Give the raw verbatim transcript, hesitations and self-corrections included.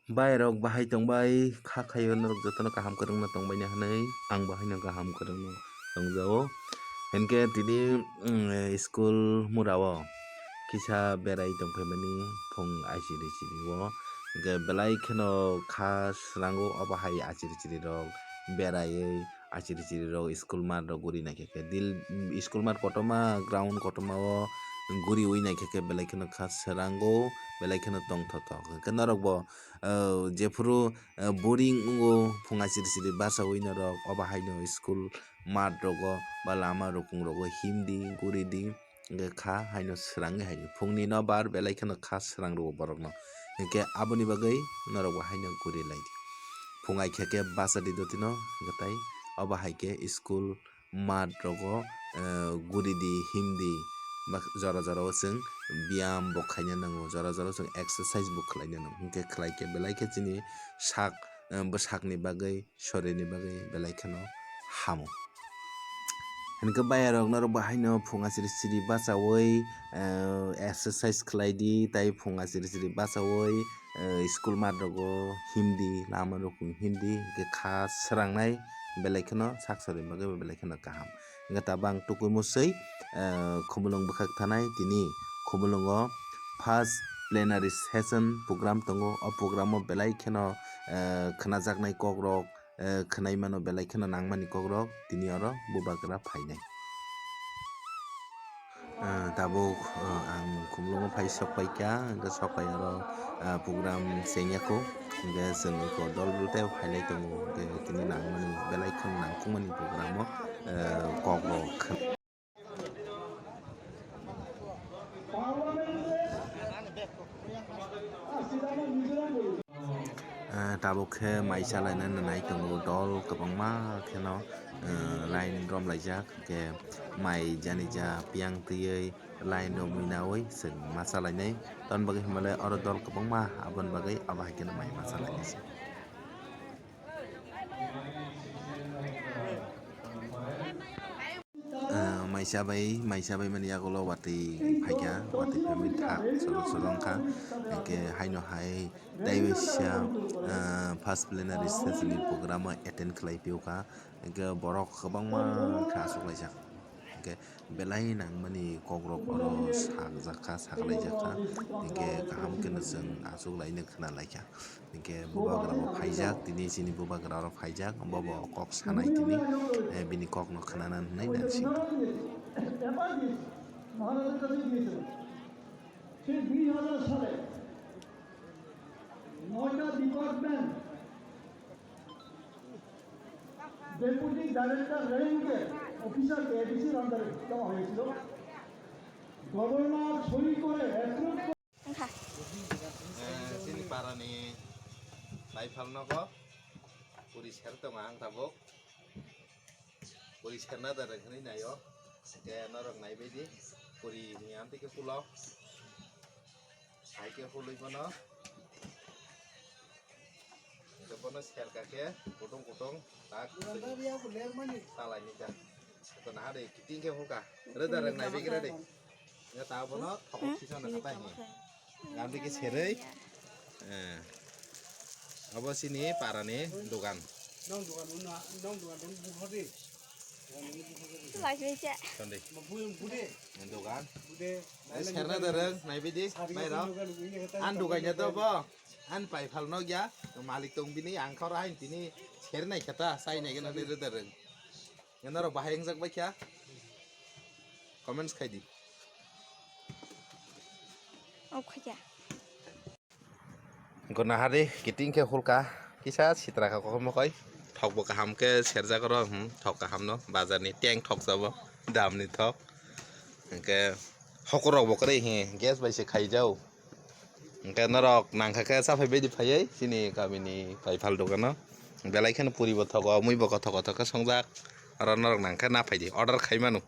Bairok bahai tongbai kha khaio, norok jotono kaham kwrwngno tongbaina hwnwi ang bo haino kaham kwrwngno tongjao. Hinkhe tini, mm, school murao kisa berai tongphaimani phung aichiri chiri o, hinkhe belai kheno kha srango obo hai aichiri chiri rok beraiwi aichiri chiri rok school mat rok guri naikhe khe dil, school mat kotorma, ground kotorma o guriwi naikhe khe belai kheno kha srango, belai kheno tongthotok. Hinkhe norok bo, ah, jephuru, ah, boring wngo, phung aichiri chiri bachawi norok obo haino school mat rogo ba lama rukung rogo himdi guridi. Hinkhe kha haino srangwi hai phungni no bar belai kheno kha srang rwo borokno. Hinkhe aboni bagwi norok bo haino guri lai di. Phung ai khe khe bacha di dotino, hinkhe tai obo hai khe school mat rogo, eh, guri di, him di, ba jora jora o chwng biyam bo khaina nango, jora jora o chwng exercise bo khlaina nango. Hinkhe khlai khe belai khe chini sak, eh, bwsakni bagwi sorini bagwi belai kheno hamo. Hinkhe bayarok norok bo haino phunga chiri chiri bachawi, eh, exercise khlai di, tai phunga chiri chiri bachawi, eh, school mat rogo him di, lama rukung him di, hinkhe kha srangnai belai kheno sak sorini bagwi bo belai kheno kaham. Hinkhe tabang tukui musui, eh, Khumulwng bwkhak thanai tini Khumulwngo first plenary session program tongo. O program o belai kheno, eh, khnajaknai kokrok, eh, khwnai mano belai kheno nangmani kokrok tini oro bubagra phainai. Eh, tabuk, eh, ang Khumulwngo phai sok paikha, hinkhe sok pai oro, eh, program chengya kho, hinkhe chwng eko dol dol tei phailai tongo, hinkhe tini nangmani belai kheno nangkukmani program o, eh, kokrok khn- Ah, tabuk khe mai chalaina nai tongo, dol kwbangma kheno, ah, line romlaijak, hinkhe mai jani ja piyang twiwi line romwi nawi chwng ma chalainai. Tamoni bagwi hinmale oro dol kwbangma, aboni bagwi abo hai kheno mai ma chalainai se. Ah, mai chabai, mai chabai mani yagulo watwi phaikha, watwi phaimani thak sodok sodok wngkha. Hinkhe haino hai tei waisa, ah, first plenary session ni program o attend khlai phiyokha. Hinkhe borok kwbangma khe achuk laijak. Hinkhe belai nangmani kokrok oro sakjakha, saklaijakha. Hinkhe kaham kheno chwng achuk laino khna laikha. Hinkhe bubagra bo phaijak, tini chini bubagra oro phaijak, bo bo kok sanai tini, eh, bini kokno khwnana hwnwi naising. সেই দুই হাজার সালে নয়টা department deputy director র্যাঙ্কের অফিসারকে এডিসির আন্ডারে দেওয়া হয়েছিল। গভর্নর সই করে approve Wngkha. Eh, chini parani baiphalnogo puri ser tongo ang tabuk. Puri serna da rwng hwnwi naio. Hwnkhe norok naibaidi puri hwnwi amtwi khe hulo. Hai khe hulwi bono. Hwnkhe bono serka khe kutung kutung tak chalaini ta. Hwnkhe naha de kiting khe hulka. Rwda rwng naibaikhe rwdi. Hwnkhe ta bono thokok sisa na khatai hwnwi. Gandhi ke serei. Eh. Abo sini parani dogan. Lai sini cek. Sandi. Dogan. Eh, serna dereng, naibidi, bairok. An dogan ya to bo. An paipal no ya. Malik tong bini, ang khoro hain tini. Sernai kata, sai nai gana dereng. Norok bahai wngjak bai kha? Comments khai di. Off khai kha. Guna hari kiting khe hulka kisa sitra kha kokhom mokoi. Thok bo kaham khe serjak oro, hmm, thok kaham no. Bazar ni teng thok sabo, dam ni thok. Hwnkhe hokrok bo kwrwi hi gas bai se khaijao. Hwnkhe norok nangkha khe chaphai baidi phaiwi chini kamini paipal dogano. Belai kheno puri bo thogo, mui bo kothok kothok khe songjak. Oro norok nangkha na phaidi, order khai mano.